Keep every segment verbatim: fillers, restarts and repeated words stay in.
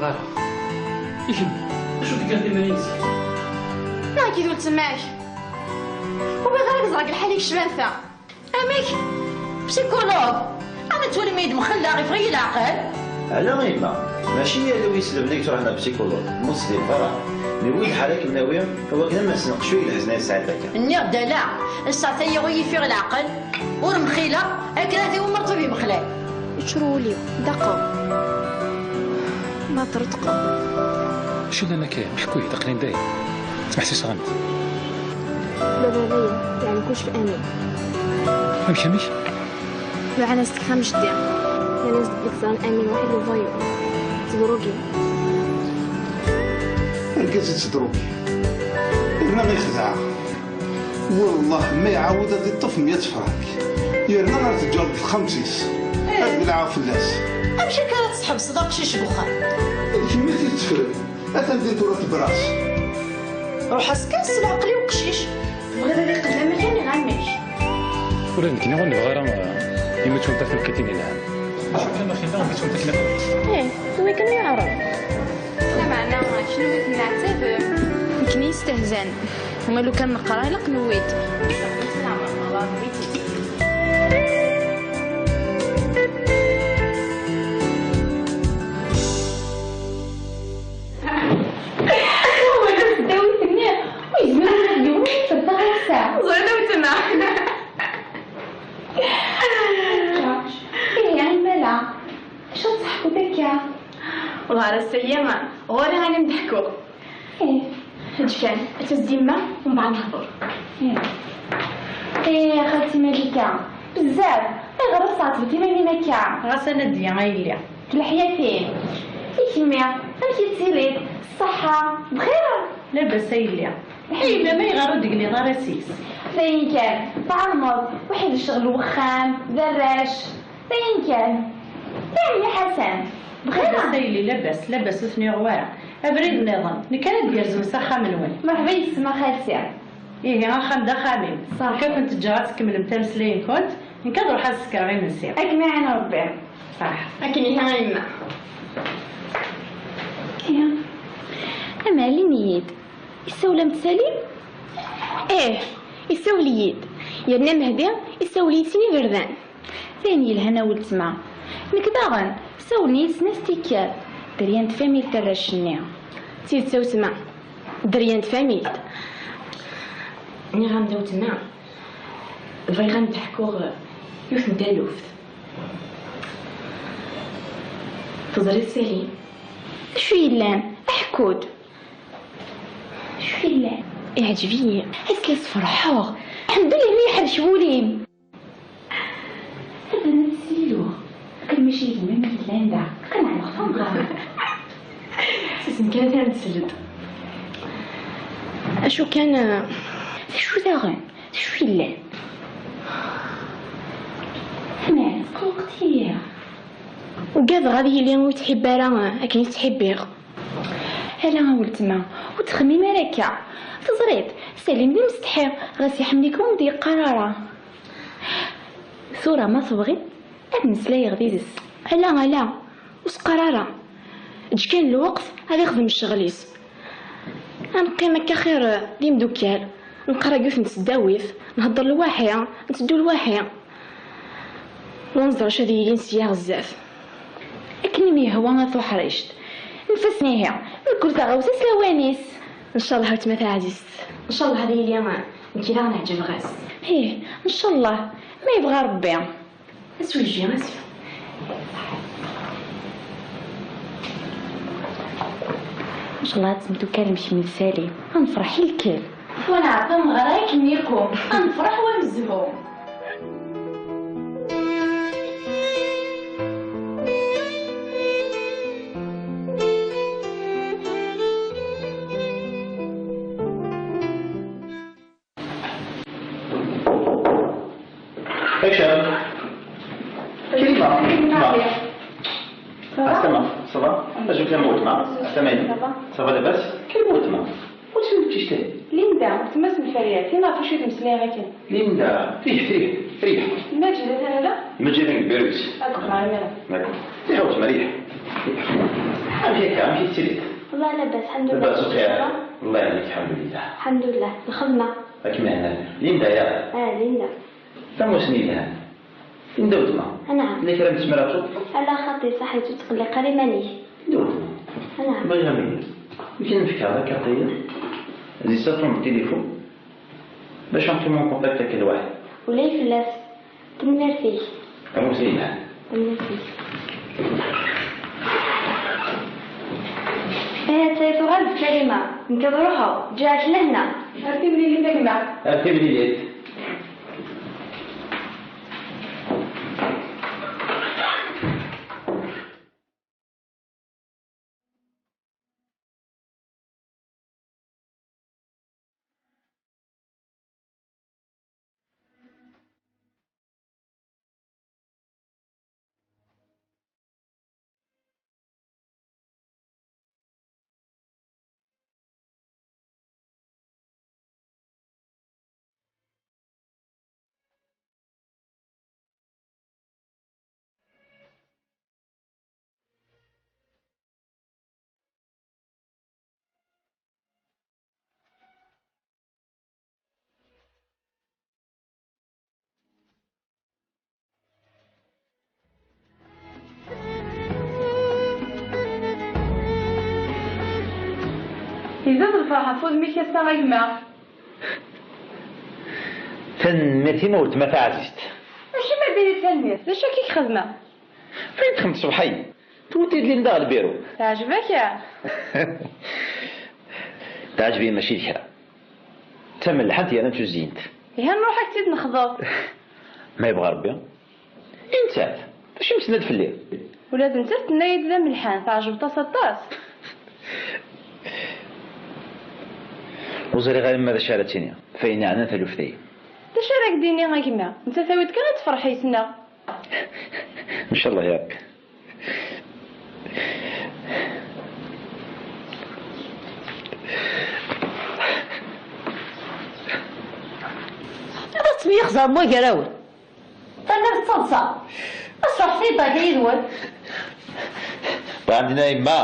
Ara. I kemm, acu tgiḍ iman-im zik? Neɣ akked weltma-k. Ur bɣiɣ ara ad ẓreɣ deg lḥal-ik ccmata. Amek? Psychologue? Ama ttwalim-iyi-d mxelleɣ, yeffeɣ-iyi leɛqel. Ala a yemma, mačči yal wi iselben i yettruḥen ar psychologue, mmuzzdileɣ ara. Newwi lḥal ad kem-nawi, iwakken ad m-nesneqc i lehzen ay tesɛiḍ akka. Nniɣ-d ala, ssaɛt-agi ur yi-yeffiɣ leɛqel. Ur mxileɣ akken ad iwmer ṭṭbib imexlal. Yeččur wul-iw, daqeɣ. Ma ṭreṭqeɣ. Acu llan akka? Ḥku-yi-d, aql-in dayen. Ttmeḥsiseɣ-am-d. Baba dayen, yeɛni kullec f amin. Amek, amek? Luɛan-as tekfam jeddi. Yan-as deg ẓran amin waḥid uvayu. Tedrugi. Argaz yettedrugi. Yerna ma yexdeɛ. Wellah ma iɛawed ad iṭṭef meyya frank. Yerna ar teǧǧaḍ deg texxamt-is. Ad belɛeɣ fell-as. Amek akka ara tḥebseḍ aqcic deg uxxam? D kemm i t-itteffren. Atan din tura tebras. Ruḥ-as kan s leɛqel i uqcic. Tebɣiḍ ad iqdem amek nniɣ-am-ik. Ula d nekkni ur nebɣi ara, eh, imi ttwent-ak tneqqitin yelhan. Acu kan axi-nneɣ imi ttwent-ak tneqqitin? Ih, tura kan i yeɛreḍ. Lameɛna, kenwi tenneɛtabem. Nekkni yestehzan. Ma lukan neqra, ilaq newwi-d. Wala s ddawit-nni, ur yezmir ara ad d-yawi yiwet n tɣawsa. Ẓriɣ a weltma. Ihi, a yemma-la, acu tettḥekkuḍ akka? Ɣer ass-agi, ɣur-i ayen am-d-ḥkuɣ. Ih. Eǧǧ kan, ad tazdi yemma, umbeɛd nehḍer. Ih. Ih, a xalti Malika, bezzaf, ayɣer ur tɛettbeḍ iman-im akka? Ɣas anadi a yelli. D leḥyatin. I kemmi, amek i tettiliḍ? Ṣṣeḥḥa, bxir? Labas a yelli. Ay yemma, ayɣer ur d-tegniḍ ara seg-s? D ayen kan, tɛelmeḍ, waḥid ccɣel n wexxam, d arrac. D ayen kan. Yeɛni Ḥasan, bxir? Labas a yelli, labas, labas ur ten-yuɣ wara. Abrid nniḍen, nekk ara d-yerzem s axxam-nwen. Merḥba yes-m a xalti. Ihi axxam d axxam-im. Ṣaḥ. Nekk ad kent-ǧǧeɣ ad tkemmlemt ameslay-nkent, nekk ad ruḥeɣ ad sekreɣ imensi. Ad kem-iɛin Rebbi. Ṣaḥ. Akken ihi a yemma. Ihi. Ama alin-iyi-d. Issawel-am-d Salim? Ih, issawel-iyi-d. Yerna Mehdi issawel-iyi-d sin iberdan. D ayen yelhan a weltma. Nekk daɣen, sawlen-iyi-d snat tikkal. Derya n tfamilt arrac-nni. D tidet a weltma. Derya n tfamilt. Nniɣ-am-d a weltma, bɣiɣ ad m-d-ḥkuɣ yiwet n taluft. Teẓriḍ Salim? D acu yellan? Ḥku-d. D acu yellan? Iɛǧeb-iyi. Ass-a sferḥeɣ. Ḥemdullah mi yeḥrec wul-im. Ad nessilu. Aql mačči d gma-m i yellan da. Qenɛeɣ tamɣart. Susem kan, atan ad d-tselled. Acu kan, eh, d acu daɣen? D acu yellan? Aman, tqelqeḍ-iyi. Ugadeɣ ad yili ur yi-tḥibbi ara akken i tt-ttḥibbiɣ. Ala a weltma, ur ttxemmim ara akka. Teẓriḍ, Salim d imsetḥi, ɣas iḥemmel-ikem ur m-d-yeqqar ara. Tura ma tebɣiḍ, ad mmeslayeɣ yid-s. Ala, ala, ur s-qqar ara. Eǧǧ kan lweqt ad ixdem ccɣel-is. Ad neqqim akka xir d imdukkal, neqqar deg yiwet n tesdawit, nhedder lwaḥi, nteddu lwaḥi. Ur nẓer acu ad yilin sya ɣer zdat. Akken i m-yehwa a tuḥrict. Nfas ihi, mkul taɣawsa s lawan-is. Ncallah a weltma taɛzizt. Ncallah ad yili nekk daɣen ɛeǧbeɣ-as. Ih, ncallah, ma yebɣa Rebbi. Aswejji, aswejji. Ncallah ad temtukalem kemm d Salim. Ad nefreḥ i lkal. Wa nɛeṭṭi meɣra akken iqum. Ad nefreḥ wa nezhu. Action. Kalima. Kalima. Ça va? Asama, ça va? Ajoute la mot, ma. Asama. Ça va? Ça va, labas? Kalima, ma. Ur ttili teqcict-ahi. Linda, weltma-s n Ferriɛet, tin ɣef wacu i d-mmeslayeɣ akken. Linda, ih, ih, riḥ. Maǧid atan da? Maǧid atan deg Berwis. Ad d-qqleɣ imir-a. D'accord. Riḥ a weltma, riḥ. Amek akka? Amek i tettiliḍ? Wallah labas, lḥemdulillah. Labas uxir. Kečč? Allah yeɛnik, lḥemdulillah. Lḥemdulillah. Lxedma. Ad kem-ihenna. Linda, ya? Ah, Linda. Tamussni yelhan. Linda weltma. Anɛam. Tella kra n tesmert? Ala xaṭi, ṣaḥit, ur tqelliq ara iman-ik. Linda weltma. Anɛam. Bɣiɣ ad m-iniɣ. Amek i m-fkeɣ takarṭ-agi? Di ça tombe téléphone. Bac ad nqim en contact akka lwaḥid. Ula i fell-as. Tanemmirt-ik. Tamussni yelhan. Tanemmirt-ik. Eh, attay tuɣal-d Karima. Nekk ad ruḥeɣ. Ǧǧiɣ-ak lehna. Ar timlilit a gma. Ar timlilit. Izad lferḥ ɣef wudem-ik ass-a a gma. Tanemmirt-im a weltma taɛzizt. Acimi ad d-tiniḍ tanemmirt? D acu akka i k-xedmeɣ? Ayen texdem ṣṣbeḥ-agi? Tewwi-d Linda ɣer lbiru. Teɛjeb-ak? Teɛjeb-iyi mačči d kra. D tamelḥant yerna d tuzyint. Ihi nruḥ ad k-tt-id-nexḍeb. Ma yebɣa Rebbi. I nettat? D acu i m-tenna-d fell-i? Ula d nettat tenna-yi-d d amelḥan, teɛjbeḍ-as aṭas. Ur ẓriɣ ara ma d acu ara d-tini f ayen iɛnan taluft-agi. D acu ara k-d-iniɣ a gma? Nettat tawi-d kan ad tefreḥ yis-neɣ. Ncallah ya Rebbi. Ad temyexzarem wagar-awen. Tanemmirt d taḍsa. Ad sferḥet yedda akka yid-wen. Bɣan dina yemma.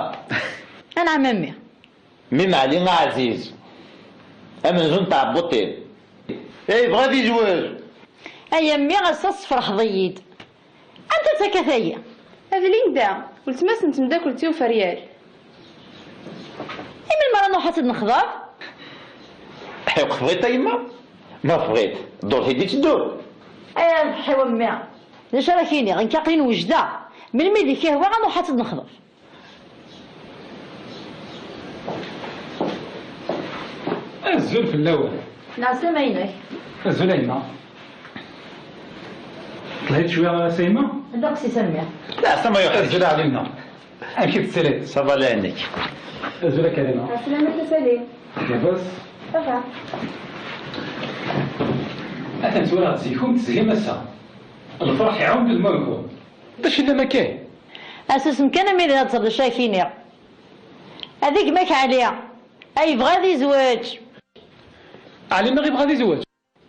Anɛam a mmi. Mmi Meɛli aɛziz. Amenzu n tɛebbuṭ-im. Ay, yebɣa ad yezweǧ. Ay a mmi, ass-a tesferḥeḍ-iyi-d. Anta d takkat-agi? A d Linda, weltma-s n tmeddakelt-iw Feryal. I melmi ara nruḥ ad tt-id-nexḍeb? Ḥiwq tebɣiḍ a yemma? Ma tebɣiḍ, ddurt i d-itteddun. Ay a lḥiw a mmi, d acu ara k-iniɣ, nekk aql-in wejdeɣ. Melmi d-ik-ihwa ad nruḥ ad tt-id-nexḍeb. Azul fell-awen. Lɛeslama-inek. Azul a yemma. Telhiḍ cwiya a Sayma? Ddeqs-is a mmi. Lɛeslama yuḥ. Azul a Ɛlima. Amek i tettiliḍ? Ça va, la nekk. Azul a Karima. Lɛeslama-k a Salim. Labas? Ça va. Atan ttwalaɣ-d zik-kum tezhim ass-a. Lferḥ iɛum deg udmawen-nwen. D acu yellan akka? Asusem kan a mmi, ad teẓreḍ d acu ara k-iniɣ. Ad gma-k Ɛli, ay yebɣa ad yezweǧ. Ɛli neɣ yebɣa ad yezweǧ?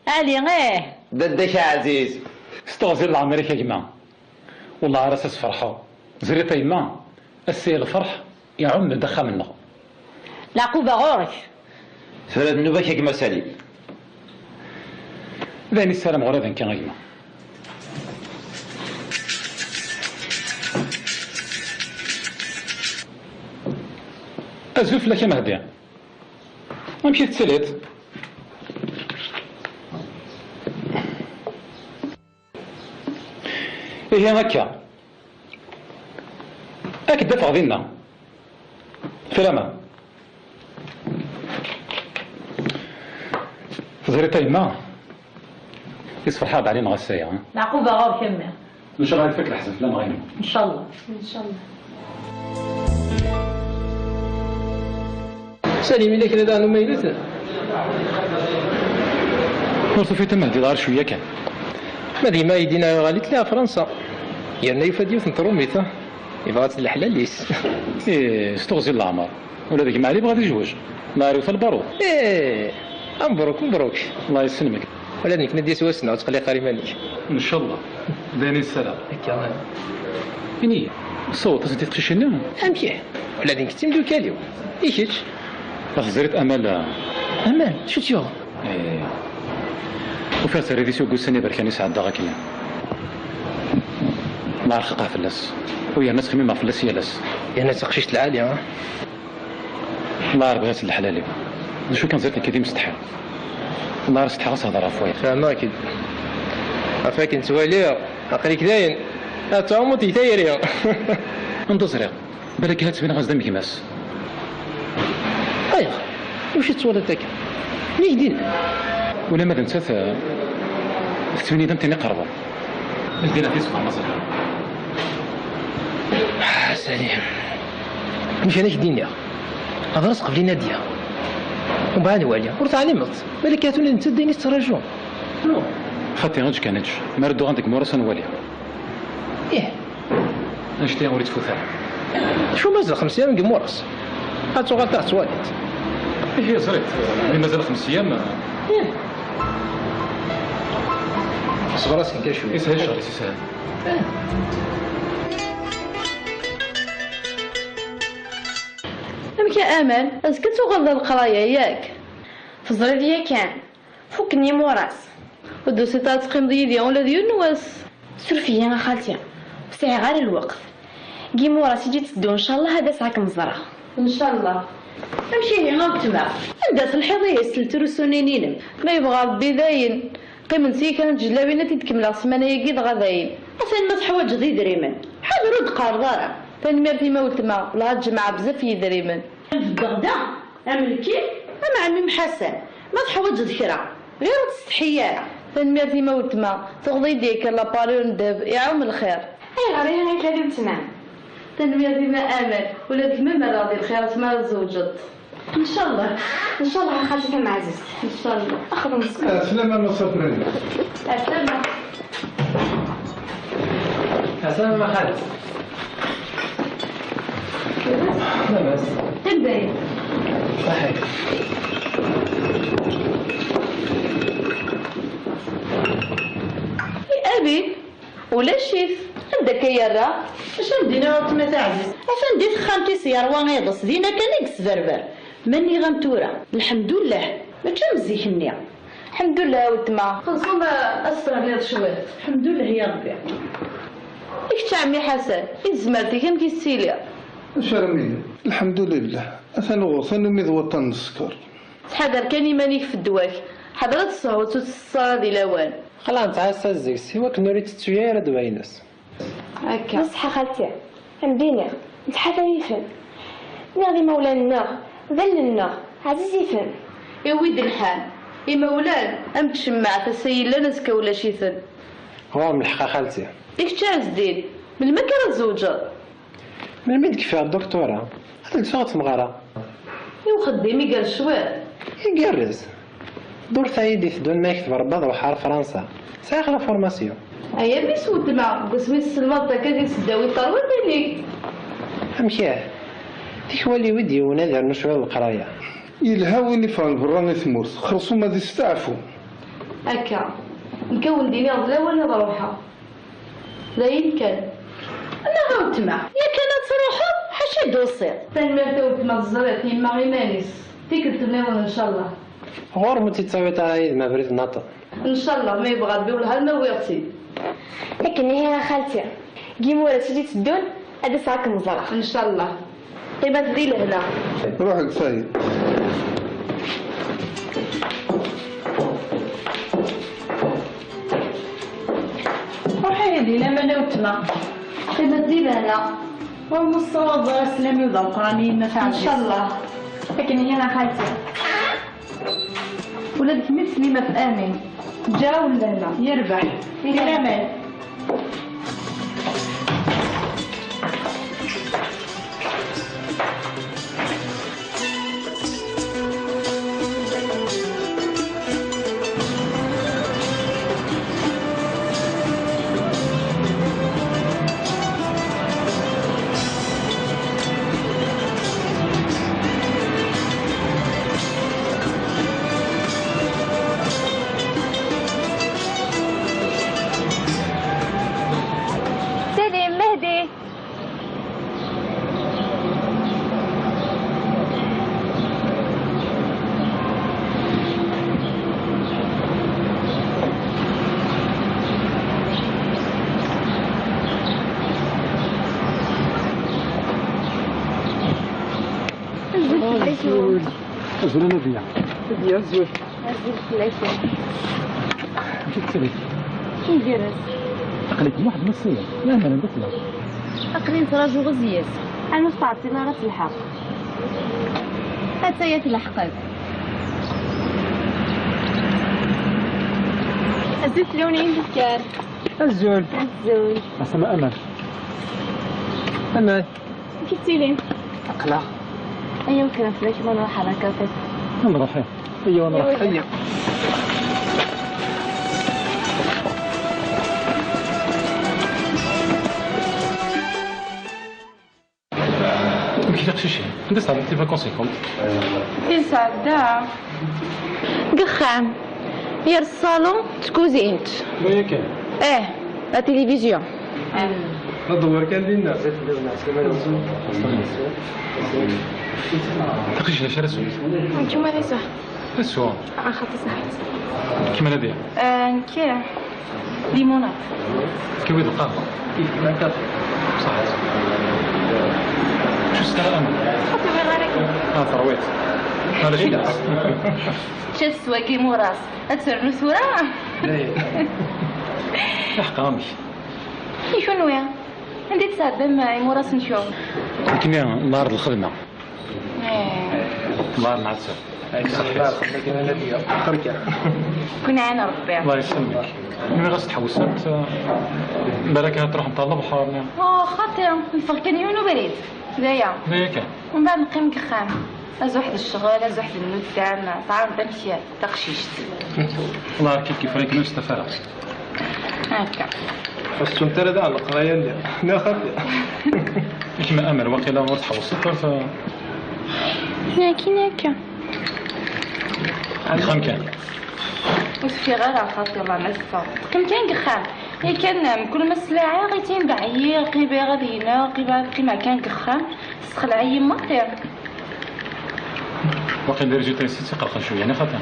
Ɛli, ih. Dadda-k aɛziz. S teɣzi n leɛmer-ik a gma. Wellah ar ass-a sferḥeɣ. Ẓriḍ a yemma, ass-a lferḥ iɛumm-d axxam-nneɣ. Leɛquba ɣur-k. Tura d nnuba-k a gma Salim. D ayen i ssarameɣ ula d nekki a gma. Azul fell-ak a Mehdi. Amek i tettiliḍ? Ihi akka. Ad k-d-afeɣ dinna. Filaman. Teẓriḍ a yemma? Isferḥ-aɣ-d Ɛli neɣ ass-aya, ha? Leɛquba ɣur-k a mmi. Ncallah ad ifak leḥzen fell-aneɣ a yemma. Ncallah. Ncallah. Salim, yella kra daɣen umaynut? Ur tufiḍ a Mehdi, ɣer cwiya kan. Ma d yemma ay d-yenna yuɣal-it la Fransa. Yerna yufa-d yiwet n tṛumit, ha? Yebɣa-tt d leḥlal-is. Ih, s teɣzi n leɛmer. Ula d gma Ɛli yebɣa ad yezweǧ. Meɛriwt lbarud. Ih, mebruk, mebruk. Allah yesselmek. Ula d nekni ad d-yas wass-nneɣ, ur tqelliq ara iman-ik. Ncallah. D ayen i nessaram. Akka. Ini-yi. Tessawḍeḍ-asent i teqcicin-nni? Amek ihi? Ula d nekk d timdukal-iw. I kečč? Teẓriḍ Amal? Amal? Acu tt-yuɣen? Eh. Ufiɣ-tt rrif-is i wussan iberkan i sɛeddaɣ akken. Llah rxaqeɣ fell-as. U yerna ttxemmimeɣ fell-as yal ass. Yerna d taqcict lɛali, ha? Llah rbiɣ-tt s leḥlal-iw. D acu kan, ẓriɣ nekki d imsetḥi. Llah ar setḥaɣ ad s-hedreɣ ɣef wayeḍ. Fehmeɣ-k-id. Ɣef akken ttwaliɣ, aql-ik dayen ad tɛummuḍ deg tayri. Anda ẓriɣ? Balak ahat ttbineɣ-as d amegmas. Ayɣer? Amek i tettwaliḍ akka? Nnig din? Ulamma d nettat, eh, tettwini-d am tin iqerben. Ldi ɣef yisefra, ma ẓriɣ. Ah, Salim. Amek ara k-d-iniɣ? Hḍer-as qbel i Nadia. Umbeɛd wali. Ur teɛlimeḍ. Balak ahat ula d nettat d ayen i tettraǧu. Xaṭi, eǧǧ kan, eǧǧ. Mi ara dduɣ deg imuras ad nwali. Ih. Annect-a ur yettfut ara. Acu mazal xemsa yyam deg imuras? Ad tuɣaleḍ ad twaliḍ. Ihi ẓriɣ, mi mazal xemsa yyam. Ih. Ṣber-as kan cwiya. Ishel ccɣel-is, ishel. Amek a Amal? Azekka ad tuɣaleḍ ar leqraya, yak? Teẓriḍ yakan. Fukken yimuras. Ur d-tusiḍ ara ad teqqimeḍ yid-i ula d yiwen n wass. Suref-iyi a xalti, ur sɛiɣ ara lweqt. Deg yimuras i d-itteddun, ncallah ad asɛa kem-ẓreɣ. Ncallah. Amek ihi a weltma? Anda telḥiḍ ihi s teltrusunin-inem? Ma yebɣa Rebbi dayen, qqiment s-iyi kra n tjellawin ad t-id-kemmleɣ ssmana-agi dɣa dayen. Atan ma teḥwaǧeḍ idrimen, ḥader ur d-qqareḍ ara. Tanemmirt-im a weltma, wellah ad jemɛeɣ bezzaf n yidrimen. Beddeɣ da. Am lkif, am ɛemmi-m Ḥasan, ma teḥwaǧeḍ kra, ɣir ur ttsetḥi ara. Tanemmirt-im a weltma, tuɣeḍ-iyi-d yakan lapari n ddheb, iɛum lxir. Ayɣer ihi a tali weltma? Tanemmirt-im a Amal, ula d kemm amer-aɣ di lxirat mi ara tzewǧeḍ. Ncallah, ncallah a xalti tamɛazizt. Ncallah. Axdem ṣṣeḥ. Ɛeslama a Mass Aprani. Ɛeslama. Ɛeslama a Mass Xalti. Labas. Anda-yi? Saḥit. I abi? Ulac-it. Anda akka yerra? Acu am d-iniɣ a weltma taɛzizt? Atan di texxamt-is yerwa iḍes, dinna kan i yesberber. Ma nniɣ-am tura, lḥemdullah, mačči am zik-nni. Lḥemdullah a weltma. Xeẓẓum ad s-theddiḍ cwiṭ. Lḥemdullah ya Rebbi. I kečč a ɛemmi Ḥasan, i tezmert-ik amek i tettili? Acu ara m-iniɣ? Lḥemdulillah. Atan uɣeɣ tanumi d waṭṭan n sskeṛ. Ttḥadar kan iman-ik f ddwa-k. Ḥader ad tessehhuḍ ur tettett ara di lawan. Xelɛent-as ass-a zik-s i wakken ur itettu ara ddwa-ines. Akka. D ṣṣeḥ a xalti. Am d-iniɣ, nettḥadar-iten. Nniɣ d imawlan-nneɣ, d allen-nneɣ, ɛziz-iten. Iwi-d lḥal. Imawlan, am tcemmaɛt, ass-a yellan, azekka ulac-iten. Ɣur-m lḥeqq a xalti. I kečč a Ɛezdin, melmi akka ara tzewǧeḍ? Melmi d-kfiɣ dduktura, ad lseɣ ad tmeɣra. I uxeddim igerrez cwiṭ. Igerrez. Ddurt-a i d-iteddun ma yekteb Rebbi ad ruḥeɣ ar Fransa. Sɛiɣ la formation. Aya mi s-weltma, deg wasmi tesselmadeḍ akka di tesdawit terwiḍ inig. Amek ah? Tikwal iwi-d yiwen ad irnu cwiṭ leqraya. Yelha win iffɣen berra i tmurt, xersum ad isteɛfu. Akka. Nekk a wen-d-iniɣ d lawan ad ruḥeɣ. D ayen kan. Neɣ a weltma, yakan ad truḥeḍ, ḥaca d-tusiḍ. Tanemmirt a weltma, teẓriḍ, yemma iman-is. Tikkelt nniḍen, ncallah. Ɣur-m ur tt-id-tawiḍ ara yid-m abrid n aṭṭan? Ncallah, ma yebɣa Rebbi, wellah alma wwiɣ-tt-id. Akken ihi a xalti, deg yimuras i d-iteddun, ad d-aseɣ ad kem-ẓreɣ. Ncallah. Qqimet di lehna. Ruḥ deg tayeḍ. Ruḥ ihi di laman a weltma. Qqimet di lehna. Ur muṣṣawaḍ ara sslam-iw d ameqqran i yemma taɛzizt. Ncallah. Akken ihi a xalti. Ula d kemm i teslimat amin. Ǧǧaw lehna. Yerbeḥ. Di laman. Azul a Nadiya. Nadiya, azul. Azul fell-ak. Amek i tettiliḍ? Igerrez. Aql-ik waḥd Massa Yas. Lameɛna anda telliḍ? Aql-i nettraǧu Ɣezzi Yas. Armi ur tettɛeṭṭil ara ad telḥeq. Attaya tleḥqeḍ. Azul fell-awen ay imdukal. Azul. Azul. Ɛeslama Amal. Amal. Amek i tettilim? Aql-aɣ. Aya ur kra fell-ak ma nruḥ ɣer lkafi. Ad nruḥ, ih. Iyya, ad nruḥ. Iyya. Amek i taqcict-im? Anda sɛeddaɣ les vacances-ikum? Di sɛedda. Deg uxxam. Yir ṣṣalun d tkuzint. Waya kan? Eh, la télévision. La ddewwer kan dinna. Taqcict d acu ara tesɛu? Anti ma d iseḥ? Asu. Axaṭi saḥit. Kemmel ad. Nekk limonad. Kiwi d lqahwa. Kif ma kaf. Saḥit. Acu s tara aman? Xaṭi wi ɣara kem. Ah, terwiḍ. Ala ci. Ččet s wagi muras. Ad ternu tura? Iḥeqqa amek? I kunwi? Anda i tesɛeddam imuras-nwen? Nekkni neɛreḍ lxedma. Eh. Neɛreḍ nɛetteb. Kun ɛan Rebbi. Allah yesselmek. Nwiɣ-as tḥewsemt, balak ad truḥemt ɣer lebḥer, neɣ? Oh, xaṭi, neffeɣ kan yiwen ubrid. D aya. D aya kan. Mbeɛd neqqim deg uxxam. Azuḥ d ccɣel, azuḥ d nnuddam, tɛawneḍ amek taqcict. Allah yerk-ik ifra akken ur nestaf ara. Akka. Ur tettumt ara daɣen leqraya-nni. Neɣ xaṭi? Kemm Amal, waqila ur tḥewseḍ ara. Nekkini akka. Deg uxxam kan. Ur teffiɣ ara xaṭi, Allah ma teffeɣ. Teqqim kan deg uxxam. Yakan, mkul ma slaɛiɣ, itin d ɛyiɣ, qibiɣ ad yinaɣ, qibiɣ ad qqimeɣ kan deg uxxam. Tessexleɛ-iyi maḍi. Waqil d résultat-is i tt-iqerḥen cwiya, neɣ xaṭi?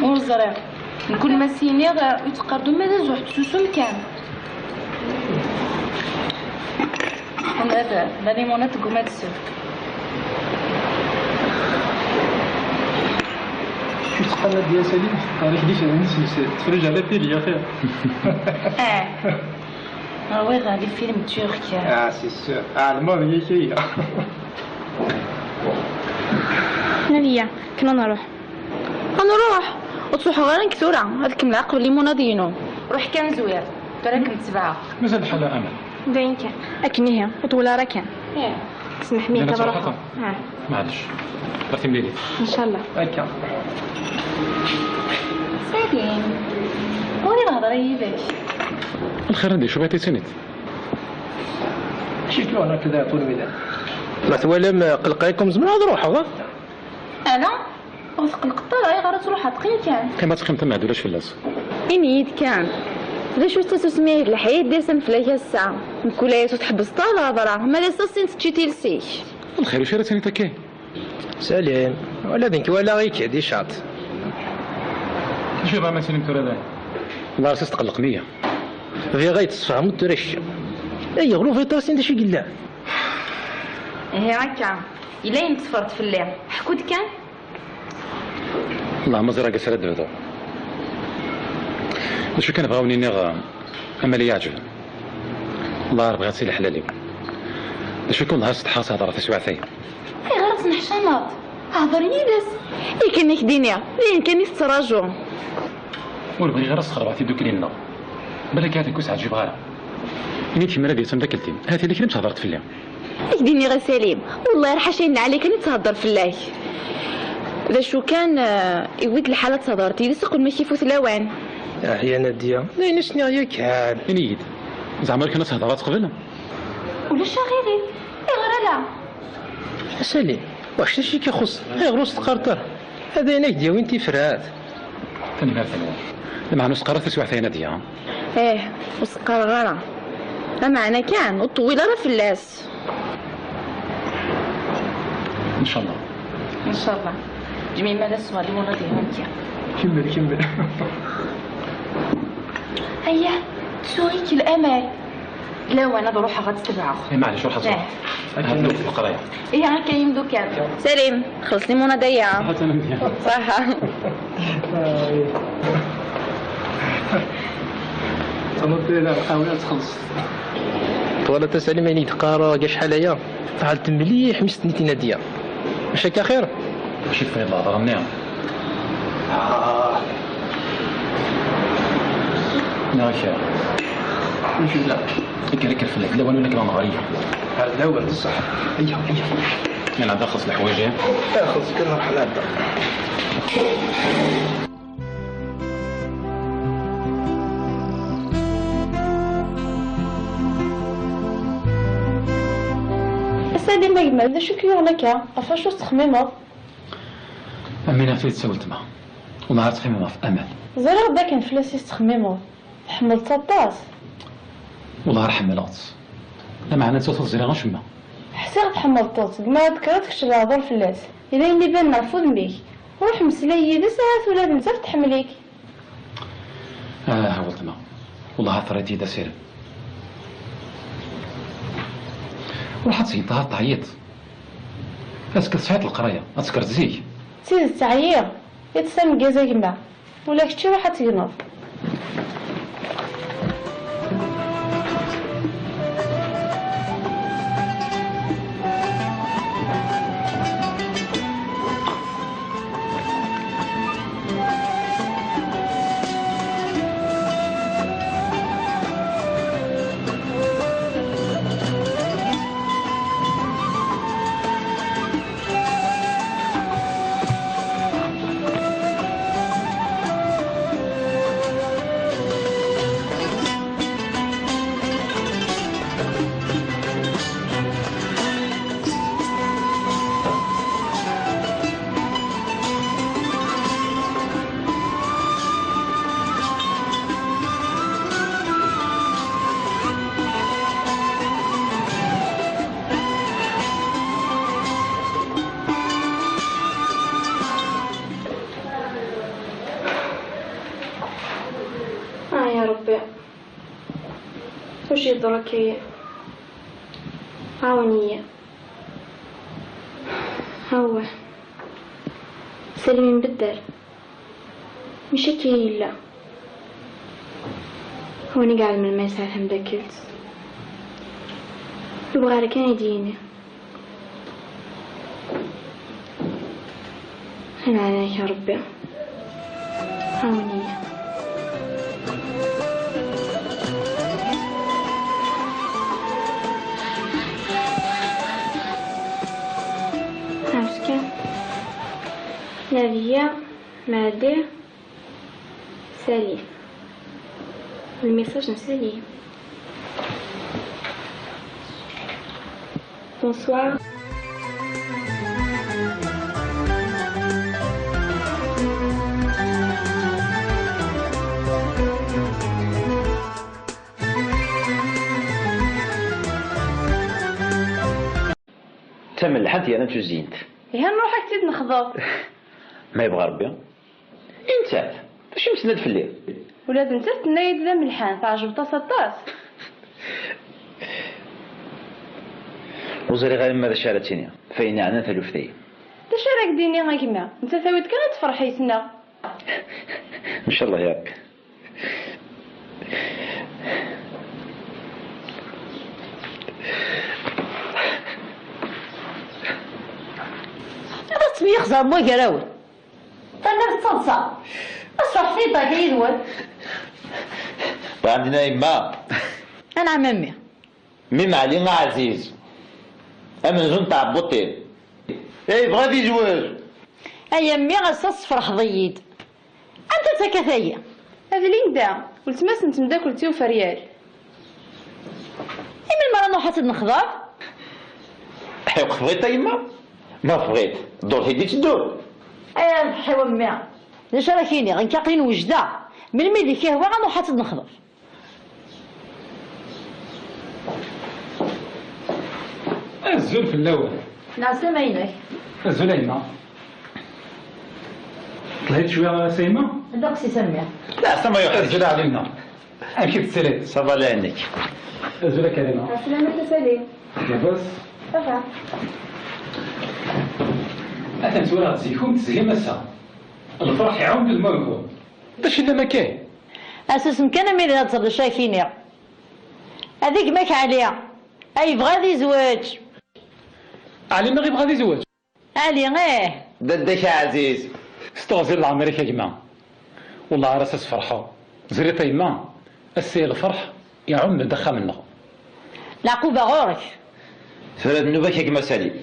Ur ẓriɣ. Mkul ma s-iniɣ, ur teqqar-d uma d azuḥ, tessusum kan. Ama d, d limonad tegguma ad tessew. Acu teqqar Nadia Salim? Teqqar-ak di kra n tefrij ala tili, axir. Ah. Ṛwiɣ les films turcs. Ah, c'est sûr. Ah, ɛelmeɣ d yak-aya. Nadiya, akken ad nruḥ. Ad nruḥ. Ur ttruḥeɣ ara nekk tura. Ad kemmleɣ qbel limunad-inu. Ruḥ kan zwir. Tura ad kem-tebɛeɣ. Mazal lḥal a Amal? D ayen kan. Akken ihi, ur ṭwil ara kan. Ih. Smeḥ-iyi kan ad ruḥeɣ. Ah. Maɛlic. Ar timlilit. Ncallah. Akka. Salim, ur ihḍer yid-k. Lxir anda yecba tisinit. Acu k-yuɣen akka d aɛeṭṭul widak? Ma twalam, eh, qelqeɣ-ikum, zemreɣ ad ruḥeɣ, ah? Ala, ur tqelqeḍ ara, ayɣer ad truḥeḍ? Qqim kan. Qqim ad teqqimeḍ, ma ulac fell-as. Ini-yi-d kan. D acu-tt tsusmi-agi d leḥya i d-isan fell-ak ass-a? Mkul aya ur tḥebbseḍ ara lhedra, ma d ass-a sin teččiḍ iles-ik. Lxir, acu ara tiniḍ akka? Salim, wala d nekk walaɣ-ik di caṭ. Acu yebɣa Masin tura dayen? Lars tqelleq nniya. Bɣiɣ ad yi-d-tesfehmeḍ tura kečč. Ay, ɣluf iṭasin d acu i yellan? Ihi akka, yella ayen teffreḍ fell-i. Ḥku-d kan. Wellah ma ẓriɣ ass ara d-bduɣ. D acu kan bɣiɣ ad wen-iniɣ, eh, Amal i yi-iɛeǧben. Wellah ar bɣiɣ-tt i leḥlal-iw. D acu kan wellah setḥaɣ s hḍra taswiɛt-agi. Ayɣer ad tneḥcameḍ? Hḍer yid-s. Akken i k-d-iniɣ, d ayen kan i tettraǧu. Ur bɣiɣ ara ad sxerbeɣ tiddukli-nneɣ. Balak ahat nekk ur s-ɛǧibeɣ ara. Ini-d kemm ula d yiwet tamdakelt-im, ahat yella kra i m-thedreḍ fell-i. Ad k-d-iniɣ a Salim, wellah ar ḥaca yenna ɛli kan i thedder fell-ak. D acu kan, eh, iwwi-d lḥal ad thedreḍ yid-s uqbel ma k-ifut lawan. Ah ya Nadia, d ayen i s-nniɣ yakan. Ini-yi-d, zeɛma ur kan ad thedreḍ qbel? Ulac aɣilif, ayɣer ala? A Salim, wac d acu i k-ixuṣṣen? Ayɣer ur s-teqqareḍ ara? Ad ayen ak-d-yawin tifrat. Tanemmirt-nwen. Lameɛna ur s-qqar ara taswiɛt-a i Nadia. Ih, ur s-qqareɣ ara. Lameɛna kan, ur ṭṭewwil ara fell-as. Ncallah. Ncallah. Jmiɛ ma d ass-a, limunad-iw nekki. Kemmel, kemmel. Aya, tsuɣ-ik Amal. Lawan ad ruḥeɣ ad tt-tebɛeɣ. Eh, maɛlic, ruḥ ad truḥeḍ. Eh. Ad nruḥ leqraya. Ihi akka yimdukal. Salim, xelleṣ limunada-ya. Atan am-, ṣaḥa. Tnuḍ tura lqahwa ad txelṣeḍ. Twalaḍ a Salim ayen i d-teqqar akka acḥal aya? Tɛelleḍ mliḥ mi s-ten-id-tenna Dya. Maca akka axir? Acu tefriḍ lehḍra-nni? Ah. Nniɣ-ak. Acu la? Ikker, ikker fell-ak, d lawan win akken ad nɣer, ihi. Ar d lawan, ṣṣeḥ. Ayya, ayya. Nɛedda xelṣ leḥwayeǧ, eh? Xelṣ kan, nruḥ nɛedda. A Salim a gma, d acu i k-yuɣen akka? Ɣef wacu tettxemmimeḍ? Am win ɣef i d-tessawel weltma. Wellah ar ttxemmimeɣ ɣef Amal. Ẓriɣ d akken fell-as i tettxemmimeḍ. Tḥemmleḍ-tt aṭas. Wellah ar ḥemmleɣ-tt. Lameɛna nettat ur teẓri acemma. Ḥsiɣ tḥemmleḍ-tt, gma ad d-tekkreḍ kečč lehdur fell-as. Yella ayen ibanen ɣef wudem-ik. Ruḥ mmeslay yid-s, ahat ula d nettat tḥemmel-ik. Ah, a weltma. Wellah ar terriḍ-iyi-d asirem. Ruḥ ad tgeḍ, ar teɛyiḍ. Azekka tesɛiḍ leqraya, ad tekkreḍ zik. D tidet ɛyiɣ. Iṭṭes ameggaz a gma. Ula kečči ruḥ ad tegneḍ. آه يا ربي، واش يضرك؟ عاوني. هو سلمي مبدل، مش هكا يلا. هوني قاعد من ما يسعى هم داكلت. يبغى لك أنا يديني. هنا عليك يا ربي. هاوني. عرفت كان؟ نادية، معدي، سالي. الميساج نسالي. Bonsoir. D tamelḥant yerna d tuzyint. Ihi nruḥ ad k-tt-id-nexḍeb. Ma yebɣa Rebbi. I nettat? D acu i m-tenna-d fell-i? Ula d nettat tenna-yi-d d amelḥan, tɛejbeḍ-as aṭas. Ur ẓriɣ ara ma d acu ara tt-iniɣ f ayen iɛnan taluft-agi. D acu ara k-d-iniɣ a gma? Nettat awi-d kan ad tefreḥ yis-neɣ. Ncallah ya Rebbi. Ad ttemyexzaren wagarawen. Tama d taḍsa. Aṣraḥ fi ṭṭaka yid-wen. Bɣan dina yemma. Anɛam a mmi. Mmi Meɛli aɛziz. Amenzu n tɛebbuṭ-im. Eh, yebɣa ad yezweǧ. Ay a mmi, ass-a tesferḥeḍ-iyi-d. Anta d takatayi? D Linda, weltma-s n temdakelt-iw Feryal. I melmi ara nruḥ ad tt-id-nexḍeb? Ḥiq tebɣiḍ a yemma? Ma tebɣiḍ, ddurt i d-itteddun. Ay a lḥiw a mmi, d acu ara k-iniɣ, nekk aql-in wejdeɣ. Melmi d-ik-ihwa ad nruḥ ad tt-id-nexḍeb. Azul fell-awen. Lɛeslama-inek. Azul a yemma. Ṭlehit cwiya a Sayma? Ddeqs-is a mmi. Lɛeslama-inek. Azul a Ɛli-nneɣ. Amek i tettiliḍ? Ça va, la nekk. Azul a Karima. Ɛeslama a Salim. Labas? Ça va. Atan tura zik ur tezhim ass-a. Lferḥ iɛum deg lmulku. D acu yellan akka? Asusem kan, a mmi, ad teẓreḍ acu ara k-iniɣ. Ad gma-k Ɛli, a yebɣa ad izweǧ. Ɛli ma yebɣa ad izweǧ? Ɛli, ih. Dadda-k aɛziz. S teɣzi n leɛmer-ik a gma. Wellah ar ass-a sferḥeɣ. Ẓriḍ a yemma, ass-a lferḥ iɛumm-d axxam-nneɣ. Leɛquba ɣur-k. Tura d nnuba-k a gma Salim.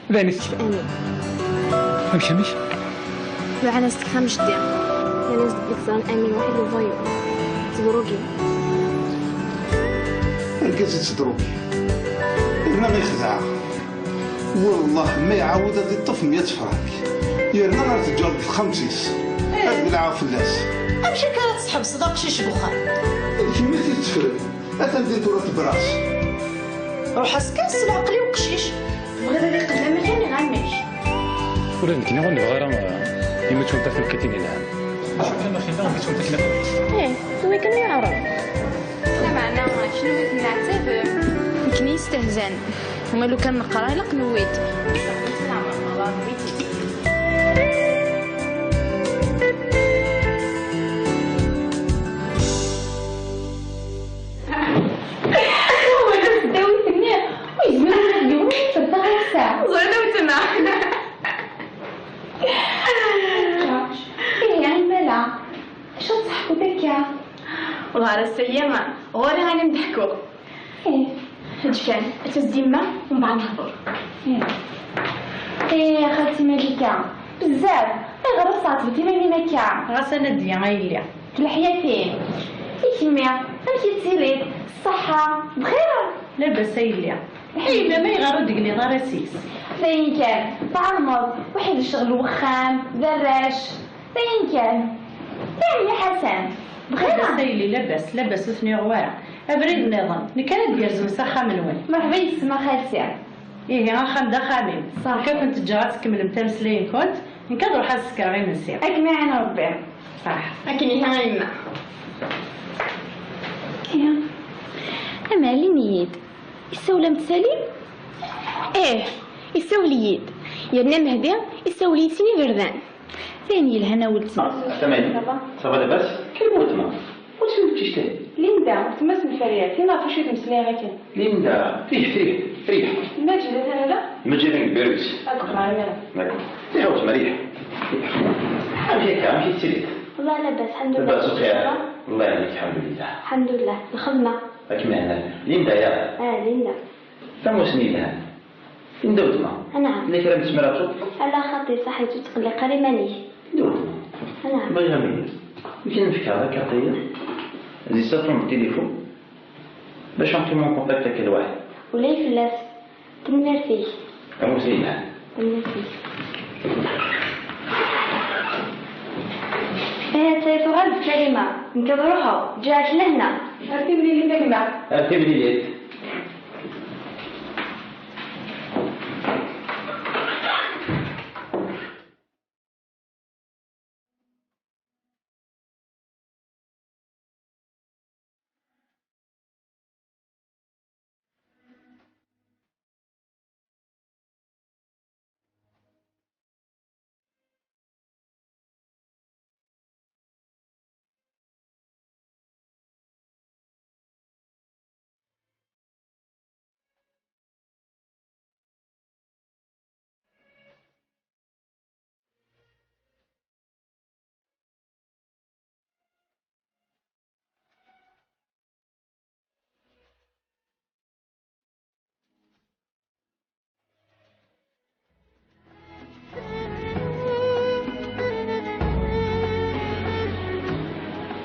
D ayen is- Amin. Amek, amek? Luɛan-as texxam jeddi. Nnan-as-d belli teẓran Amin waḥid le voyou. Tedrugi. Argaz yettedrugi. Yerna ma yexdeɛ. Wellah ma iɛawed ad iṭṭef meyya frank. Yerna ar teǧǧer deg texxamt-is. Ad belɛeɣ fell-as. Amek akka ara tesḥebseḍ aqcic deg uxxam? D kemm i t-itteffren. Atan din tura tebras. Ruḥ-as kan s leɛqel i uqcic. Tebɣiḍ ad iqeddem amek-nni, ɛemmi-k? Ula d nekkni ur nebɣi ara, eh, imi ttwent-at lkatin yelhan. Acu kan axilla imi ttwent-at lkatin? Ih, tura kan ay aɛrab. Lameɛna, kenwi tenneɛtabem. Nekkni yestehzan. Uma lukan neqra, ilaq newwi-d. Wala s ddawit-nni, ur yezmir ula d yiwen ad yeffer taɣawsa. Ẓriɣ d weltma. Ihi, a lmala, acu ad tṣeḥḥuḍ akka? Wellah ar ass-agi, ɣur-i ayen am-d-ḥkuɣ. Ih. Eǧǧ kan, ad tas-d yemma, umbeɛd nehḍer. Ih. Ih, a xalti Malika, bezzaf, ayɣer ad tɛettbeḍ iman-im akka? Ɣas a Nadia, a yelli. D leḥyatin. I kemmi, amek i tettiliḍ? Ṣṣeḥḥa? Bxir? Labas a yelli. A yemma, ma ayɣer ur d-tegniḍ ara seg-s? D ayen kan, tɛelmeḍ, waḥid ccɣel n wexxam, d arrac. D ayen kan. Yeɛni Ḥasan, bɣiɣ. Labas a yelli, labas, labas ur ten-yuɣ wara. Abrid nniḍen, nekk ara d-yerzem s axxam-nwen. Merḥba yes-m a xalti. Ihi, axxam d axxam-im. Ṣaḥ. Nekk ad kent-ǧǧeɣ ad tkemmlemt ameslay-nkent, nekk ad ruḥeɣ ad sekreɣ imensi. Ad kem-iɛin Rebbi. Ṣaḥ. Akken ihi a yemma. Ihi. Ama alin-iyi-d. Issawel-am-d Salim? Ih, issawel-iyi-d. Yerna Mehdi issawel-iyi-d sin iberdan. D ayen yelhan a weltma. Tamaynut. Ça va labas? Kemmel weltma. Weltma teqcict-ahi. Linda, weltma-s n Lferya, tin ɣef wacu i d-mmeslayeɣ akken. Linda, rih, rih, rih. Lmaǧid atan ala? Lmaǧid deg lbiru-s. Ad d-qqleɣ imir-a. D'accord. Rih a weltma, rih. Amek akka, amek i tettiliḍ? Wallah labas, lḥemdulillah. Labas, bxir. Allah yehdik, lḥemdulillah. Lḥemdulillah, lxedma. Ad kem-iɛin. Linda, ya? Ah, Linda. Tamussni yelhan. Linda weltma. Anɛam. Tella kra n tesmira ṭṭuq? Ala xaṭi, ṣaḥit, ur tqelliq ara iman-ik. Linda weltma. Anɛam. Bɣiɣ ad m-iniɣ. Wi kan nefka takarṭ-agi, di saṭun n tilifun, bac ad nqim en contact akka lwaḥid. Ulay fell-as. Tanemmirt-ik. Tamussni yelhan. Tanemmirt-ik. Ahat ay tuɣal d Karima. Nekk ad ruḥeɣ. Ǧǧiɣ-ak lehna. Ar timlilit a gma. Ar timlilit.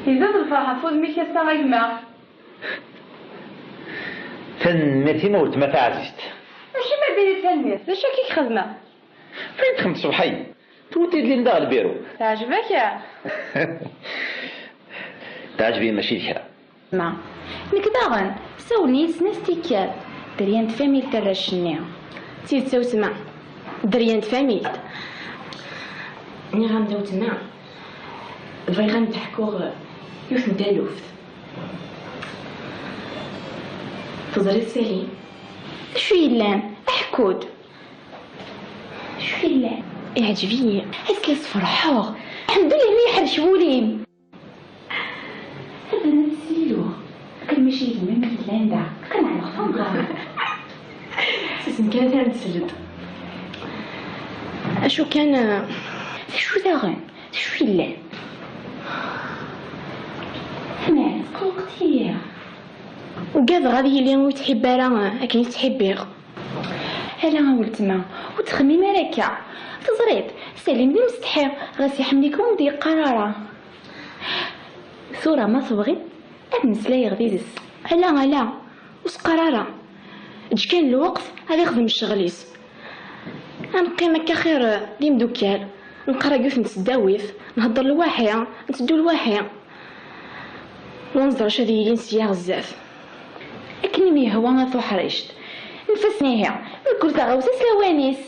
Izad lferḥ ɣef wudem-ik ass-a a gma. Tanemmirt-im a weltma taɛzizt. Acimi a diri tanemmirt? D acu akka i k-xedmeɣ? Fayt xemt ṣṣbeḥ-ayi. Tewwet-id Linda ɣer lbiru. Teɛjeb-ak? Teɛjeb-iyi mačči d kra. Ma, nekk daɣen, sawlen-iyi-d snat tikkal. Derya n tfamilt arrac-nni. D tidet a wetma. Derya n tfamilt. Nniɣ-am-d a wetma. Bɣiɣ ad m-d-ḥkuɣ. Yiwet n taluft. Teẓriḍ Sali? D acu yellan? Aḥekku-d. D acu yellan? Iɛǧeb-iyi. Ass-a sferḥeɣ. Lḥemdullah mi yeḥrec wul-im. Ad nsilu. Akken mačči d gma-m i yellan da. Akken ɛelleɣ tamɣart. Sisem kan ad am-d-seld. Acu kan, eh, d acu daɣen? D acu yellan? Amer, tqelqeḍ-iyi. Ugadeɣ ad yili ur yettḥibbi ara akken i ttḥibbiɣ. Ala a weltma, ur ttxemmim ara akka. Teẓriḍ, Salim d imsetḥi, ɣas iḥemmel-ik ur m-d-yeqqar ara. Tura ma tebɣiḍ, ad mmeslayeɣ yid-s. Ala, ala, ur s-qqar ara. Eǧǧ kan lweqt ad ixdem ccɣel-is. Ad neqqim akka xir d imdukkal, neqqar deg yiwet n tesdawit, nhedder lwaḥi, nteddu lwaḥi. Ur nẓer acu ad yilin sya ɣer zdat. Akken i m-yehwa a tuḥrict. Nfas ihi, mkul taɣawsa s lawan-is.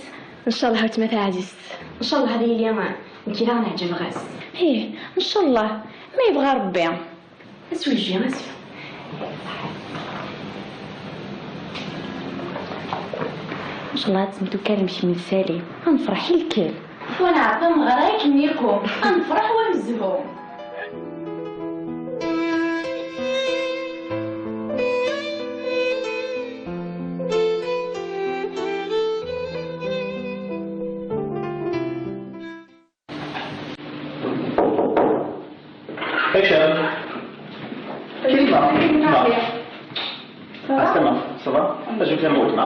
Ncalleh a weltma taɛzizt. Ncalleh ad yili nekki daɣen ɛǧbeɣ-as. Ih, ncalleh, ma yebɣa Rebbi. Aswejji, aswejji. Ncalleh ad temdukkalem kemm d Salim. Ad nefreḥ i lkil. Wa nɛeṭṭi meɣra akken yakk. Ad nefreḥ wa nezhu. Akken. Kelma. Kelma. Aslama, ça va? Acu kan, weltma.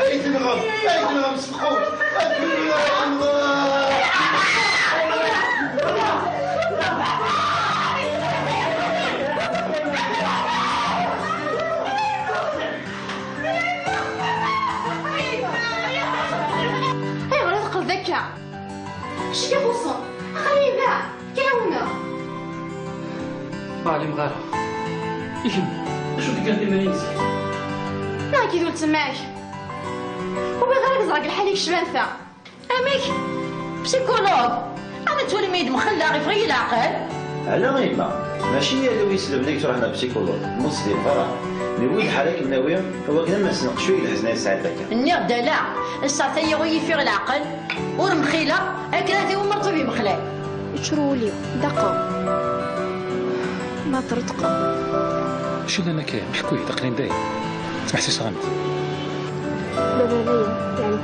Ay tenɣem! Ay tenɣem s lqut! Ay tenɣem! Ayɣer i teqqleḍ akka? Acu k-ixuṣṣen? Aql-iyi da, k-ɛawneɣ. Ur ɛlimeɣ ara. I kemm, acu d-tgiḍ iman-im zik? Neɣ akked weltma-k? Ur bɣiɣ ara ad k-ẓreɣ deg lḥal-ik cban ta. Amek? Psikulug? Ama twalim-iyi-d mxelleɣ, yeffeɣ-iyi leɛqel? Ala a yemma, mačči yal wi yeslemden i yettruḥen ar psikulug, mmut s di lferḥ. Newwi-d lḥal ad kem-nawi, i wakken ad m-nesneqcu i lḥezn ay tesɛiḍ akka. Nniɣ-d ala, ass-a tayi ur yi-yeffiɣ leɛqel, ur mxileɣ, akken ad t-iwummer ṭṭbib imexlal. Yeččur wul-iw, ḍaqeɣ. Ma treṭqeɣ. Acu llan akka, ḥku-yi-d, aql-in dayen. Ttmeḥsiseɣ-am-d. Baba dayen, yeɛni